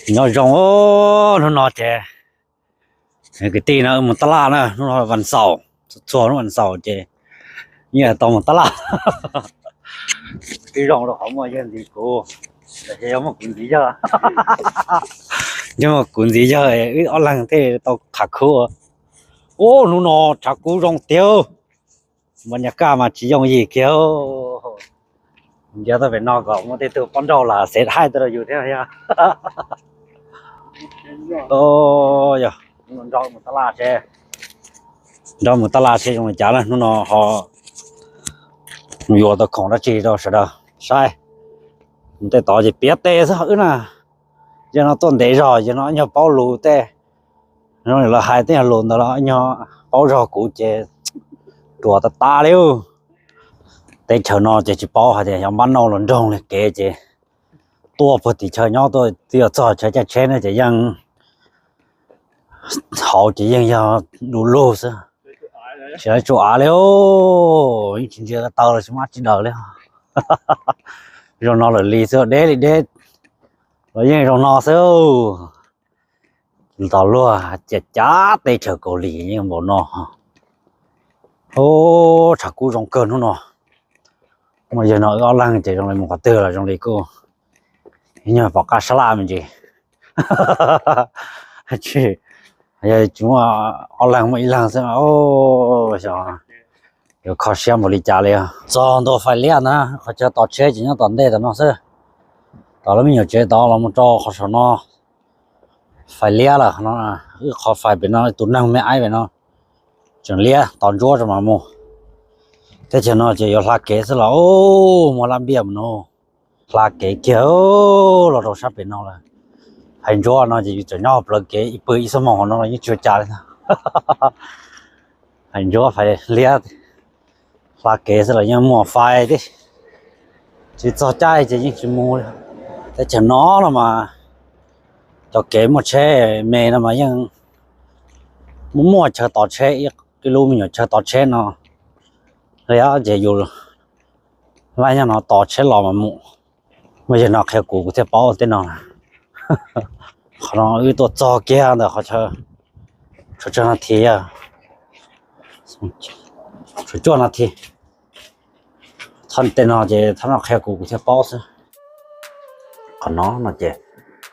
Nyob zoo, hnub no ces kwv tij no wb mus tab laj na, hnub no vas xaum, txhua hnub vas xaum ces yeej tau mus tab laj. Twb zoo rau qhov muaj yawg ntxiv kuv, yog muaj kuv ntxiv yawg, yog muaj kuv ntxiv yawg wb ob leeg thiaj tau qhav khub. Ub, hnub no tshav kub zoo tiag. Npaj nyas kaj mas tsis yooj yim kiag. Ntiav tau pem no kom muaj tej tug poj nrauj los xev haij tau rau yus thiab yog. Yog, nrog mus tab laj seb, nrog mus tab laj seb zoo li cas na, hnub no ho mus yuav tau khoom dab tsi rau sawv daws saib. Mus tej tod ces piav tes xwb wb na. Yog no tuaj ntev zog, yog no ib nyuag paub lus tej, zoo li lawv hais tej yog lus ntawd los ib nyuag paub zog kuv ces ruam tas tas li. Teb chaws no ces tsis paub hais tias xyov npab nauj los nroog li kev ces tuaj puag tim chaw nyob tuaj twb yuav txog chaw caij tsheb no ces yeej, hauv ces yeej yog du lug xwb, tsis tshua av li. Yeej tsis ntsia taw los tsis muaj dab tsi daws li. Zoo no lawm li xwb, deb li deb los yeej zoo no xwb. Tos luag, cas cav teb chaws Kaus Lim yeej npaum no. Ub, tshav kub zoo kawg hnub no. Muaj yawg no wb ob leeg ces zoo li mus qhov twg los zoo li kuj ib nyuag pom qab sab laj me ntsis. Tsis, yog tsis muaj ob leeg muaj ib leeg xwb, xyov yuav kho siab npaum li cas li. Txog ntua Fais Liab ntag, qhov chaw tos tsheb ces nyob tom ntej tom no xwb. Tom lub me nyuam tsev tod los mus rau qhov saum no, Fais Liab lawm no. Wb qhov Fais pem no, tus neeg me aib pem no tseem liab, tos ntsuab rau mas mus. Teb chaws no ces yuav hla kev xwb los, muaj laj npiaj mus no, hla kev kiag los rau sab pem no lawm. Fais Ntsuab no ces yus tseem nyob plawv kev ib pw ib xuab moos no los yeej tsis ua cas li ntag. Fais Ntsuab Fais Liab hla kev xwb los yeej muaj fais thiab, tsis txog caij ces yeej tsis mus li. Teb chaws no no mas cov kev muaj tsheb me no mas yeej muaj, muaj chaw tos tsheb, ib lub me nyuam chaw tos tsheb no li ces yus laj nyob no tos tsheb los mas mus. Muaj yawg no qhia kuv, kuv thiaj paub tej no na. Qhov no wb tuaj txog kiag ntawm qhov chaw, tshuav cuaj nas this, tshuav cuaj nas this. Thoj tej no ces thoj no qhia kuv, kuv thiaj paub xwb. Qhov no no ces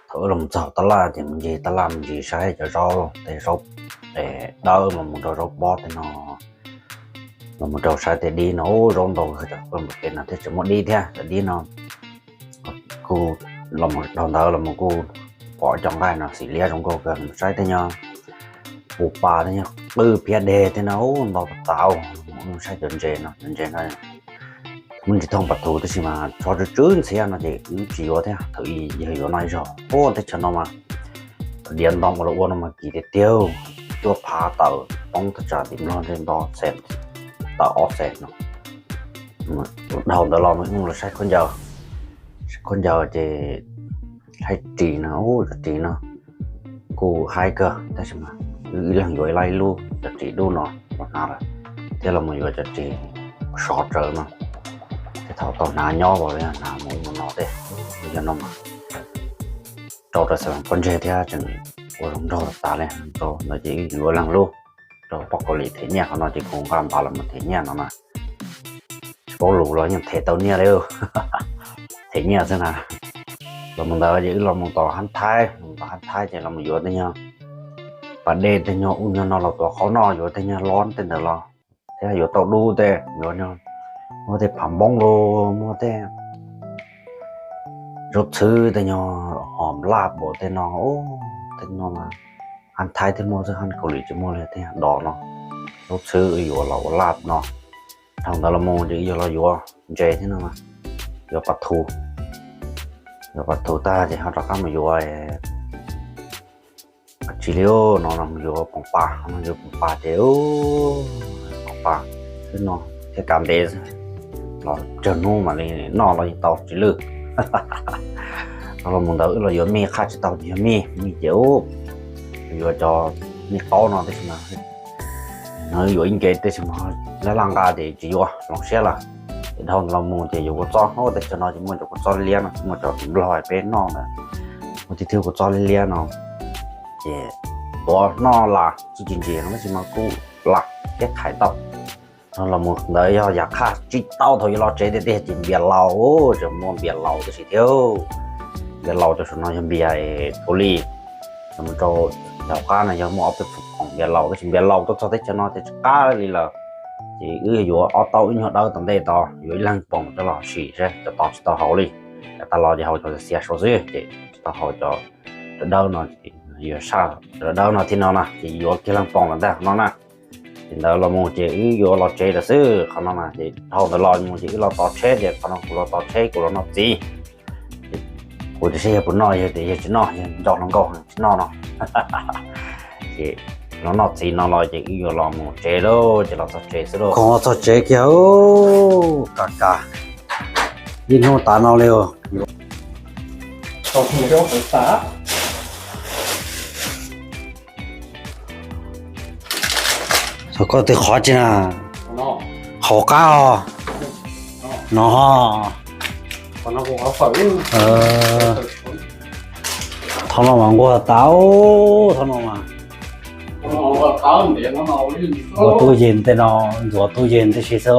thaum wb los txog tab laj ces mus ncig tab laj, mus ncig saib cov zaub, tej zaub dawb los mus rau zaub pob tej no, los mus rau saib tej dib no, zaub ntau kawg, cov pem no thiab tseem muaj dib thiab. Cov dib no kuj los mus dhau ntawd los mus kuj pom cov nqaij no xim liab zoo nkauj kawg, los saib tej nyuag pus pas, tej nyuag qwj phiab deg tej no ntau tas tas. Saib cov ntses no, cov ntses no muaj ntsis thooj pas thu tab sis mas tsho tsw tsw ntxhiab no ces wb tsis yuav thiab. Thaum ub yog yuav no ib zaug, ua teb chaws no mas diav nto ua los ua no mas kim tiag tiag, cuaj phav tawm poob thaj tsam tim Nplog nte nto xees tawm ob xees no. Dhau ntawd los mus los saib khaub ncaws, saib khaub ncaws ces saib ris no, cov ris no kuj haib kawg tab sis mas wb ib leeg yuav ib lab ib lub, cov ris dub no los hnav lawm, thiab los mus yuav cov ris sov tsawv no, thiab thaum tau hnav nyob los li hnav mus ub mus no tej. Yog no mas rau rau xav pob ntseg thiab tseem ua zoo nraug tas li. Rau ntawd ces wb yuav leeg lub, rau poj Kaus Lim them nyiaj qhov no ces kuv nqa npav los mus them nyiaj no na. Tsis paub lus los yeej them tau nyiaj li, them nyiaj xwb na. Los mus ntawd ces wb los mus tom hab thaib, los mus tom hab thaib ces los mus yuav tej nyuag pas dej, tej nyuag ub nyuag no los tuav qhov no, yuav tej nyuag lob tej ntawd los, thiab yuav tau dub tej, yuav muaj tej phav npoob los muaj tej zaub txhwb, tej nyuag hom laj pam tej no, tej no mas hab thaib thiaj muaj xwb, hab Kaus Lim tsis muaj li tej dos no. Zaub txhwb yuav los ua laj no. Dhau ntawd los mus ces yog los yuav ntses thiab no, yuav pas thu, yuav pas thu tag ces ho rov qab mus yuav dab tsi li no, mus yuav poom pas, yuav poom pas ces poom pas xwb no thiaj kav ntev xwb, los tsawg hnub mam li noj los yeej tau tsis lwj. Los mus ntawd wb los yuav mij, qhaj tsis tau yog mij, mij ces yuav cov mij qaub no tab sis mas no yuav ib nce tab sis mas laj laj nqa ces tsis yuav, hloov siab lawm. Ces dhau los mus ces yuav kua txob, teb chaws no ces muaj cov kua txob liab no, muaj cov tim Nplog peb noj ntawd, Ua tiag tiag kuv txo liab liab no, ces tuav noj las tsis tsis ntsis no tab sis mas kuj lam thiab qhais tau. No los mus ntawd yog yav qhaj tsib tauj thaum yuav los tsev tiag tiag ces npias laus, tseem muaj npias laus tab sis thiab. Npias laus cov saum no yog npias puav leej, los rau yav qab no yog muaj ob peb khoom npias laus tab sis npias laus tuaj txog teb chaws no ces tsis qab li lawm. Ces wb yuav ob tauj ib nyuag dawb tom ntej tod, yuav ib leeg poom coj los sim seb cov tod tsis tau haus li. Yav tas los ces haus cov xiav sau xwb ces tsis tau haus cov dawb dawb no, yuav saj cov dawb dawb no thiab no na ces yuav kiag leeg poom lawm ntag no na. Ces ntawd los mus ces wb yuav los tsev lawm xwb qhov no na, ces dhau ntawd los mus ces wb los tos tsheb, ces qhov no kuv los tos tsheb kuv los noj txiv. Kuv tias seb yog puas noj, yog tias yog tsis noj, yog nco hluas nkauj tsis noj no. Ces los noj txiv no los ces wb yuav los mus tsev lauj, ces los txog tsev xwb lauj. Koom los txog tsev kiag, ka ka, ib hnub tas no li. Thaum koj twg qhov tsis na, qhov qab os. No, thaum no mas nquag tas, thaum no mas nquag tub yees tej no, ntxuav tub yees tib si xwb,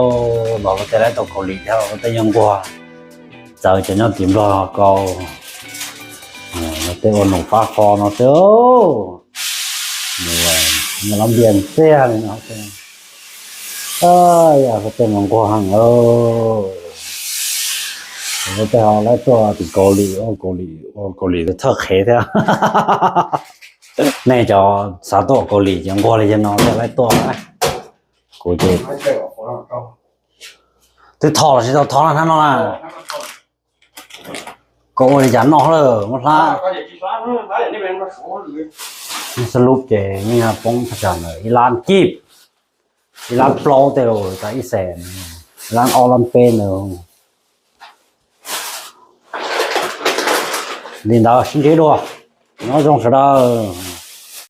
los luag tej laib tau Kaus Lim thiab los luag tej nyob nquag, txawv cov nyob tim Nplog kau, tej ua num fab fo no xwb. Nws los npias ntxiag li no. Yog tej mus nquag heev, tej ho laib tuaj tim Kaus Lim, ua Kaus Lim, ua Kaus Lim thawj qhev thiab. Nej cov xav tuaj Kaus Lim ces nquag li yog no thiaj laib tuaj. Kuv ces twb thom los tsis tau thom na hnub no na. Koj ua li cas noj lawm muab hlab. Xab lub ces yeej poob thaj tsam ntawd ib lab kib, ib lab plaub tej los tas ib xees, ib lab ob lab peb ntawd. Li ntawd sib ntsib dua, nyob zoo sawv daws.